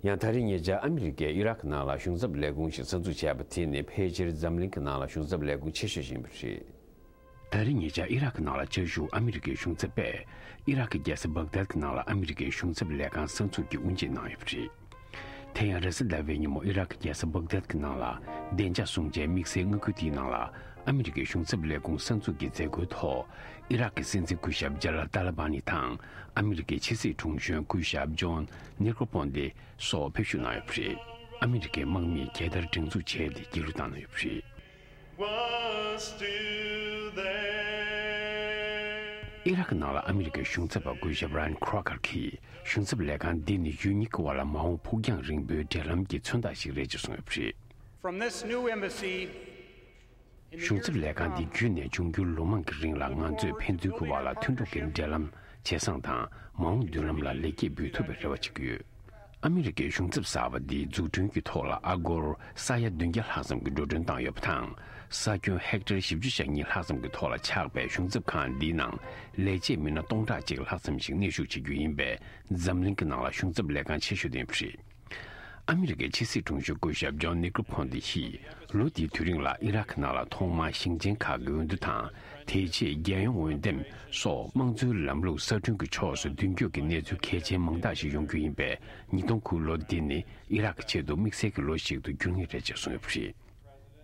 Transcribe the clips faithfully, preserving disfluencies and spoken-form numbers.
ཡང་ད་རེས་ཉེ་ཆར་ཨ་མི་རི་ཀས་ཨི་རག་གི་ནང་ལ་གཞུང་ཚབ་ལས་ཁུངས་ཤིག་གསར་འཛུགས་བྱས་པ་དེ་ནི་ཕལ་ཆེར་འཛམ་གླིང་གི་ནང་ལ་གཞུང་ཚབ་ལས་ཁུངས་ཆེ་ཤོས་ཤིག་ཡིན་པ་རེད། ད་རེས་ཉེ་ཆར་ཨི་རག་གི་ནང་ལ་བཅའ་བཞུགས་ཨ་མི་རི་ཀའི་གཞུང་ཚབ་པས་ཨི་རག་གི་རྒྱལ་ས་བྷག་དད་ཀྱི་ནང་ལ་ཨ་མི་རི་ཀའི་གཞུང་ཚབ་ལས་ཁང་གསར་འཛུགས་ཀྱི་དབུ་འབྱེད་གནང་ཡོད་པ་རེད། དེ་ཡང་རེས་གཟའ་ཟླ་བའི་ཉིན་མོ་ཨི་རག་གི་རྒྱལ་ས་བྷག་དད་ཀྱི་ནང་ལ་བདེ་འཇགས་སྲུང་བྱའི་དམིགས་བསལ་མངའ་ཁུལ་དེའི་ནང་ལ་ཨ་མི་རི་ཀའི་གཞུང་ཚབ་ལས་ཁུངས་གསར་འཛུགས་ཀྱི་མཛད་སྒོའི་ཐོག་ཨི་རག་གི་སྲིད་འཛིན་སྐུ་ཞབས་ཇ་ལ་ཏཱ་ལ་བྷ་ནི་དང་ཨ་མི་རི་ཀའི་ཕྱི་སྲིད་དྲུང་གཞོན་སྐུ་ཞབས་ཇོན་ནེ་ཀྲོ་པོན་ཏེ་སོགས་ཕེབས་ཞུགས་གནང་ཡོད་པ་རེད། ཨ་མི་རི་ཀའི་དམག་མིས་རྒྱལ་དར་སྒྲེང་འཛུགས་བྱས་ཏེ་རྒྱལ་གླུ་བཏང་གནང་ཡོད་པ་རེད། ཨི་རག་གི་ནང་ལ་ཨ་མི་རི་ཀའི་གཞུང་ཚབ་པ་སྐུ་ཞབས་རཱན་ཁྲོ་ཀར་གྱིས་གཞུང་ཚབ་ལས་ཁང་འདི་ནི་ཡུལ་གཉིས་ཀྱི་བར་ལ་མ་འོངས་ཕུགས་རྒྱང་རིང་པོའི་འབྲེལ་ལམ་གྱི་མཚོན་རྟགས་ཤིག་རེད་ཅེས་གསུངས་ཡོད་པ་རེད། From this new embassy, གཞུང་ཚབ་ལས་ཁང་འདི་བརྒྱུད་ནས་འབྱུང་འགྱུར་ལོ་མང་གི་རིང་ལ་ང་ཚོས་ཕན་ཚུན་གྱི་བར་ལ་མཐུན་གྲོགས་ཀྱི་འབྲེལ་ལམ་ཇེ་བཟང་དང་མ་འོངས་མདུན་ལམ་ལ་ལེགས་སྐྱེས་འབུལ་ཐུབ་པའི་རེ་བ་བྱེད་ཀྱི་ཡོད། ཨ་མི་རི་ཀའི་གཞུང་ཚབ་གསར་པ་འདིའི་འཛུགས་སྐྲུན་གྱི་ཐོག་ལ་ཨ་སྒོར་ས་ཡ་བདུན་བརྒྱ་ལྷག་ཙམ་གྱི་འགྲོ་གྲོན་བཏང་ཡོད་པ་དང་། ས་ཁྱོན་ཧེག་ཊར་བཞི་བཅུ་ཞེ་གཉིས་ལྷག་ཙམ་གྱི་ཐོག་ལ་ཆགས་པའི་གཞུང་ཚབ་ཁང་འདིའི་ནང་ལས་བྱེད་མི་སྣ་སྟོང་ཕྲག་གཅིག་ལྷག་ཙམ་ཞིག་གནས་བཞུགས་བྱེད་རྒྱུ་ཡིན་པས། འཛམ་གླིང་གི་ནང་ལ་གཞུང་ཚབ་ལས་ཁང་ཆེ་ཤོས་དེ་ཡིན་པ་རེད། ཨ་མི་རི་ཀའི་ཕྱི་སྲིད་དྲུང་གཞོན་སྐུ་ཞབས་ཇོན་ནེ་ཀྲོ་ཕོན་ཏེ་ཡིས་ལོ་འདིའི་དུས་རིང་ལ་ཨི་རག་གི་ནང་ལ་ཐོག་མར་ཞིང་ཆེན་ཁག་གི་འོས་བསྡུ་དང་། དེའི་རྗེས་རྒྱལ་ཡོངས་འོས་འདེམས་སོགས་དམངས་གཙོའི་ལམ་ལུགས་གསར་སྐྲུན་གྱི་ཕྱོགས་སུ་མདུན་སྐྱོད་ཀྱི་གནས་ཚུལ་གལ་ཆེན་མང་དག་ཞིག་ཡོང་རྒྱུ་ཡིན་པས། ཉིས་སྟོང་དགུ་ལོ་འདི་ནི་ཨི་རག་གི་ཆེད་དུ་དམིགས་བསལ་གྱི་ལོ་ཞིག་ཏུ་འགྱུར་ངེས་རེད་ཅེས་གསུངས་ཡོད་པ་རེད།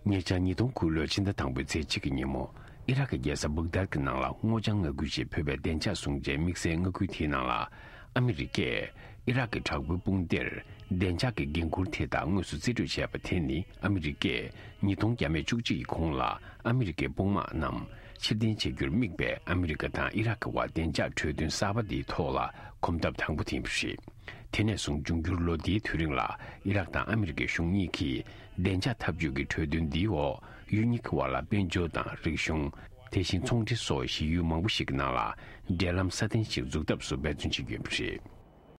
ཉེ་ཆར་ཉིས་སྟོང་དགུ་ལོའི་ཕྱི་ཟླ་དང་པོའི་ཚེས་གཅིག་གི་ཉིན་མོ། ཨི་རག་གི་རྒྱལ་ས་བྷག་དད་ཀྱི་ནང་ལ་སྔོ་ལྗང་མངའ་ཁུལ་ཞེས་འབོད་པའི་བདེ་འཇགས་སྲུང་བྱའི་དམིགས་བསལ་མངའ་ཁུལ་དེའི་ནང་ལ། ཨ་མི་རི་ཀས་ཨི་རག་གི་དྲག་པོའི་དཔུང་སྡེར་བདེ་འཇགས་ཀྱི་འགན་འཁུར་དེ་དག་དངོས་སུ་རྩིས་སྤྲོད་བྱས་པ་དེ་ནི། ཨ་མི་རི་ཀས་ཉིས་སྟོང་བརྒྱ་མེད་བཅུ་གཅིག་གི་གོང་ལ་ཨ་མི་རི་ཀའི་དཔུང་དམག་རྣམས་ཕྱིར་འཐེན་བྱ་རྒྱུར་དམིགས་པའི་ཨ་མི་རི་ཀ་དང་ཨི་རག་གི་བར་བདེ་འཇགས་གྲོས་མཐུན་གསར་པ་འདིའི་ཐོག་ལ་གོམ་སྟབས་དང་པོ་དེ་ཡིན་པ་རེད། དེ་ནས་བཟུང་འབྱུང་འགྱུར་ལོ་འདིའི་དུས་རིང་ལ་ཨི་རག་དང་ཨ་མི་རི་ཀའི་གཞུང་གཉིས་ཀྱིས་བདེ་འཇགས་འཐབ་ཇུས་ཀྱི་གྲོས་མཐུན་འདིའི་འོག་ཡུལ་གཉིས་ཀྱི་བར་ལ་དཔལ་འབྱོར་དང་རིག་གཞུང་། དེ་བཞིན་ཚོང་འབྲེལ་སོགས་གཞི་ཡུལ་མང་པོ་ཞིག་གི་ནང་ལ་འབྲེལ་ལམ་སྲ་བརྟན་ཞིག་འཛུགས་ཐབས་སུ་འབད་བརྩོན་བྱེད་ཀྱི་ཡོད་པ་རེད།